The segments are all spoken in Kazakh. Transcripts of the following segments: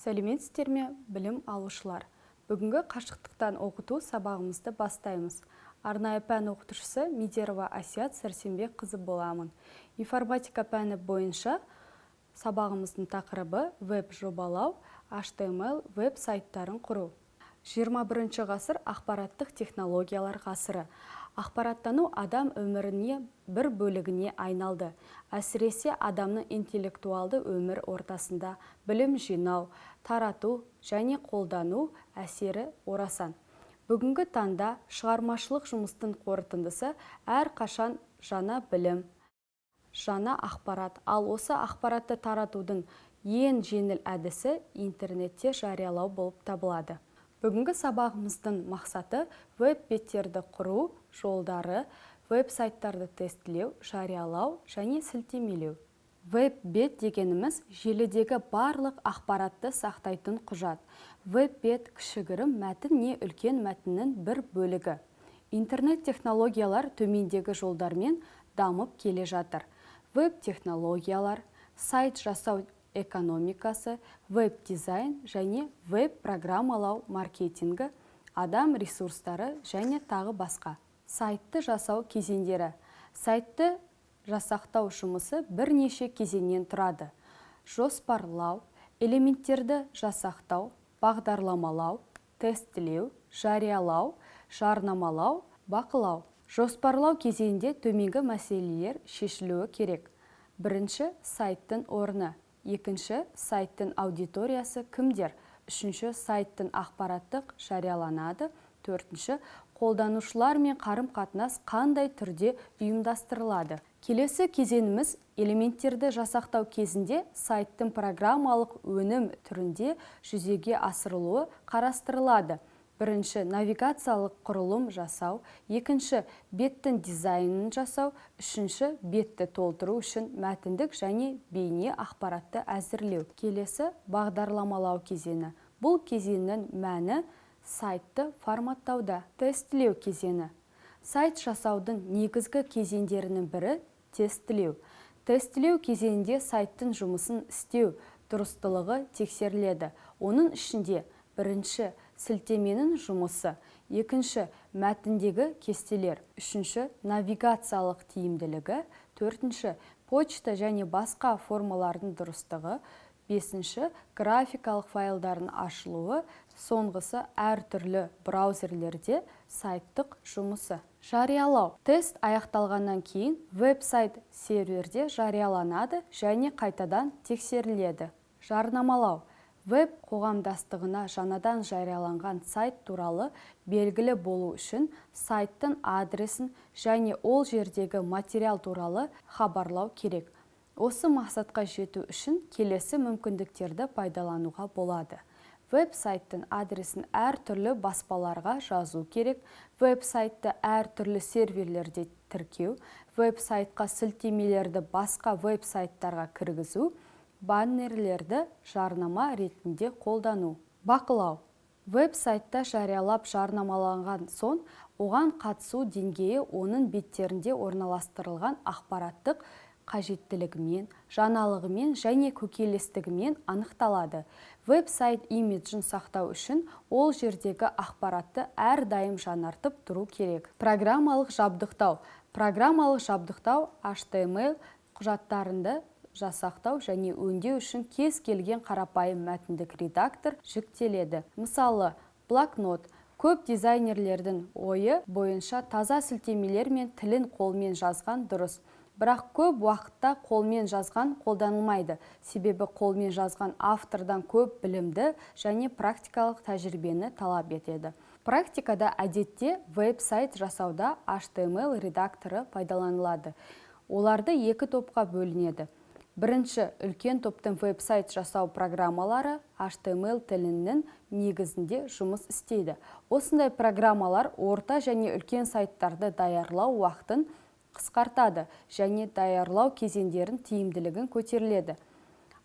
Сәлеметсіздер ме, білім алушылар! Бүгінгі қашықтықтан оқыту сабағымызды бастаймыз. Арнайы пән оқытушысы Медерова Асият Сәрсенбекқызы боламын. Информатика пәні бойынша сабағымыздың тақырыбы: веб жобалау, HTML веб сайттарын құру. 21 ғасыр – ақпараттық технологиялар ғасыры. Ақпараттану адам өміріне бір бөлігіне айналды. Әсіресе адамның интеллектуалды өмір ортасында білім жинау, тарату және қолдану әсері орасан. Бүгінгі таңда шығармашылық жұмыстың қорытындысы әрқашан жаңа білім, жаңа ақпарат. Ал осы ақпаратты таратудың ең жеңіл әдісі интернетте жариялау болып табылады. Бүгінгі сабағымыздың мақсаты: веб беттерді құру жолдары, веб сайттарды тестілеу, жариялау және сілтемелеу. Веб бет дегеніміз – желідегі барлық ақпаратты сақтайтын құжат. Веб бет – кішігірім мәтін не үлкен мәтіннің бір бөлігі. Интернет технологиялар төмендегі жолдармен дамып келе жатыр: веб технологиялар, сайт жасау экономикасы, веб дизайн және веб программалау маркетингі, адам ресурстары және тағы басқа. Сайтты жасау кезеңдері. Сайтты жасақтау жұмысы бірнеше кезеңнен тұрады: жоспарлау, элементтерді жасақтау, бағдарламалау, тестілеу, жариялау, жарнамалау, бақылау. Жоспарлау кезеңінде төменгі мәселелер шешілуі керек: бірінші, сайттың орны; екінші, сайттың аудиториясы кімдер; үшінші, сайттың ақпараттық жарияланады; төртінші, қолданушылармен қарым-қатынас қандай түрде ұйымдастырылады. Келесі кезеңіміз – элементтерді жасақтау кезінде сайттың программалық өнім түрінде жүзеге асырылуы қарастырылады. Бірінші, навигациялық құрылым жасау; екінші, беттің дизайнын жасау; үшінші, бетті толтыру үшін мәтіндік және бейне ақпаратты әзірлеу. Келесі – бағдарламалау кезеңі. Бұл кезеңнің мәні сайтты форматтауда. Тестілеу кезеңі. Сайт жасаудың негізгі кезеңдерінің бірі – тестілеу. Тестілеу кезеңінде сайттың жұмысын істеу дұрыстылығы тексеріледі. Оның ішінде: бірінші, сілтеменің жұмысы; екінші, мәтіндегі кестелер; үшінші, навигациялық тиімділігі; төртінші, почта және басқа формалардың дұрыстығы; бесінші, графикалық файлдардың ашылуы, соңғысы әртүрлі браузерлерде сайттық жұмысы. Жариялау. Тест аяқталғаннан кейін веб-сайт серверде жарияланады және қайтадан тексеріледі. Жарнамалау. Веб қоғамдастығына жаңадан жарияланған сайт туралы белгілі болу үшін сайттың адресін және ол жердегі материал туралы хабарлау керек. Осы мақсатқа жету үшін келесі мүмкіндіктерді пайдалануға болады: веб-сайттың адресін әртүрлі баспаларға жазу керек, веб-сайтты әртүрлі серверлерде тіркеу, веб-сайтқа сілтемелерді басқа веб-сайттарға кіргізу, баннерлерді жарнама ретінде қолдану. Бақылау. Веб-сайтта жариялап, жарнамаланған соң оған қатысу деңгейі оның беттерінде орналастырылған ақпараттық қажеттілігімен, жаңалығымен және көкейкестілігімен анықталады. Веб-сайт имиджін сақтау үшін ол жердегі ақпаратты әрдайым жаңартып тұру керек. Программалық жабдықтау. Программалық жабдықтау HTML құжаттарынды жасақтау және өңдеу үшін кез келген қарапайым мәтіндік редактор жүктеледі, мысалы, Блокнот. Көп дизайнерлердің ойы бойынша, таза сілтемелер мен тілін қолмен жазған дұрыс. Бірақ көп уақытта қолмен жазған қолданылмайды, себебі қолмен жазған автордан көп білімді және практикалық тәжірибені талап етеді. Практикада әдетте веб-сайт жасауда HTML редакторы пайдаланылады. Оларды екі топқа бөлінеді. Бірінші үлкен топтың веб-сайт жасау программалары HTML тілінің негізінде жұмыс істейді. Осындай программалар орта және үлкен сайттарды даярлау уақытын қысқартады және даярлау кезеңдерін тиімділігін көтеріледі.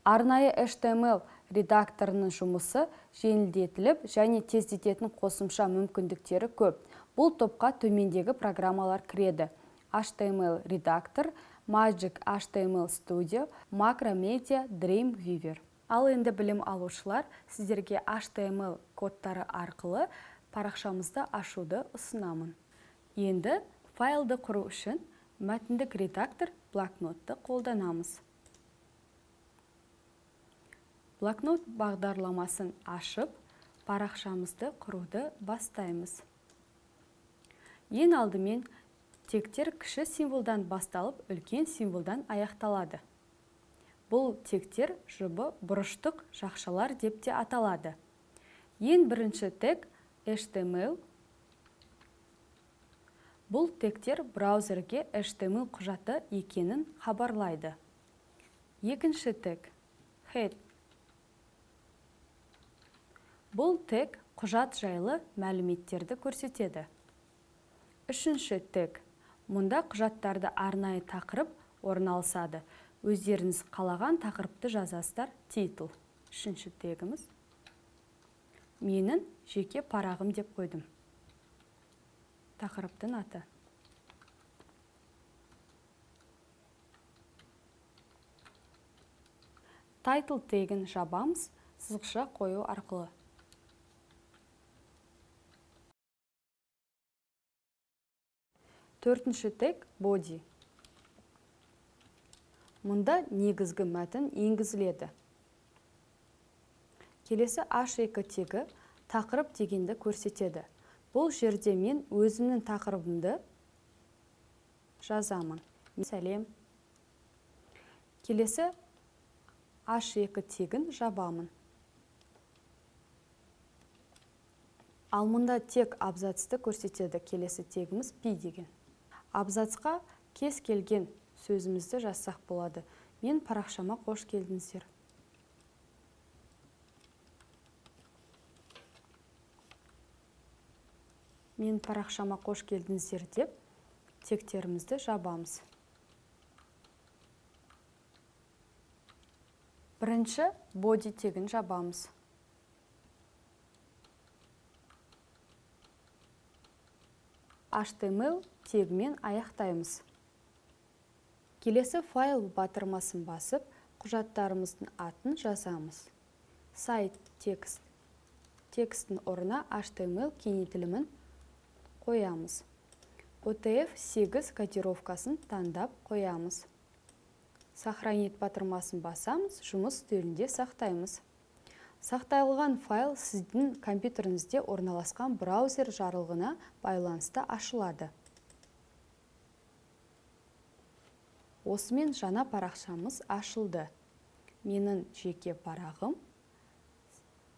Арнайы HTML редакторының жұмысы жеңілдетіліп және тездететін қосымша мүмкіндіктері көп. Бұл топқа төмендегі программалар кіреді: HTML редактор, Magic HTML Studio, Macromedia Dreamweaver. Ал енді, білім алушылар, сіздерге HTML кодтары арқылы парақшамызды ашуды ұсынамын. Енді файлды құру үшін мәтіндік редактор Блокнотты қолданамыз. Блокнот бағдарламасын ашып, парақшамызды құруды бастаймыз. Ең алдымен тегтер кіші символдан басталып, үлкен символдан аяқталады. Бұл тегтер жұбы бұрыштық жақшалар деп те аталады. Ең бірінші тег HTML. Бұл тегтер браузерге HTML құжаты екенін хабарлайды. Екінші тег head. Бұл тег құжат жайлы мәліметтерді көрсетеді. Үшінші тег. Мұнда құжаттарды арнайы тақырып орналасады. Өздеріңіз қалаған тақырыпты жазасыздар. Title. Үшінші тегіміз. Менің жеке парағым деп қойдым. Тақырыптың аты. Title тегін жабамыз сызықша қою арқылы. Төртінші тег body. Мұнда негізгі мәтін енгізіледі. Келесі H2 тегі тақырып дегенді көрсетеді. Бұл жерде мен өзімнің тақырыбымды жазамын. Сәлем. Келесі H2 тегін жабамын. Ал мұнда тек абзацты көрсетеді. Келесі тегіміз P деген. Абзацқа кез келген сөзімізді жазсақ болады. Мен парақшама қош келдіңіздер. Мен парақшама қош келдіңіздер деп тегтерімізді жабамыз. Бірінші body тегін жабамыз. HTML тегімен аяқтаймыз. Келесі файл батырмасын басып, құжаттарымыздың атын жазамыз. Сайт текст. Текстің орнына HTML кеңейтілімін қоямыз. UTF-8 кодировкасын таңдап қоямыз. Сохранить батырмасын басамыз, жұмыс үстелінде сақтаймыз. Сақталған файл сіздің компьютеріңізде орналасқан браузер жарлығына байланысты ашылады. Осымен жаңа парақшамыз ашылды. Менің жеке парағым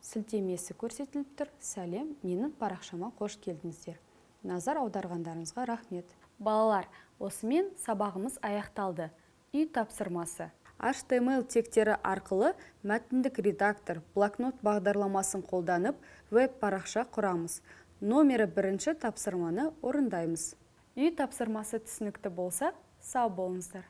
сілтемесі көрсетіліп тұр. Сәлем, менің парақшама қош келдіңіздер. Назар аударғандарыңызға рахмет. Балалар, осымен сабағымыз аяқталды. Үй тапсырмасы. HTML тегтері арқылы мәтіндік редактор Блокнот бағдарламасын қолданып, веб парақша құрамыз. Номері бірінші тапсырманы орындаймыз. Үй тапсырмасы түсінікті болса, сау болыңыздар.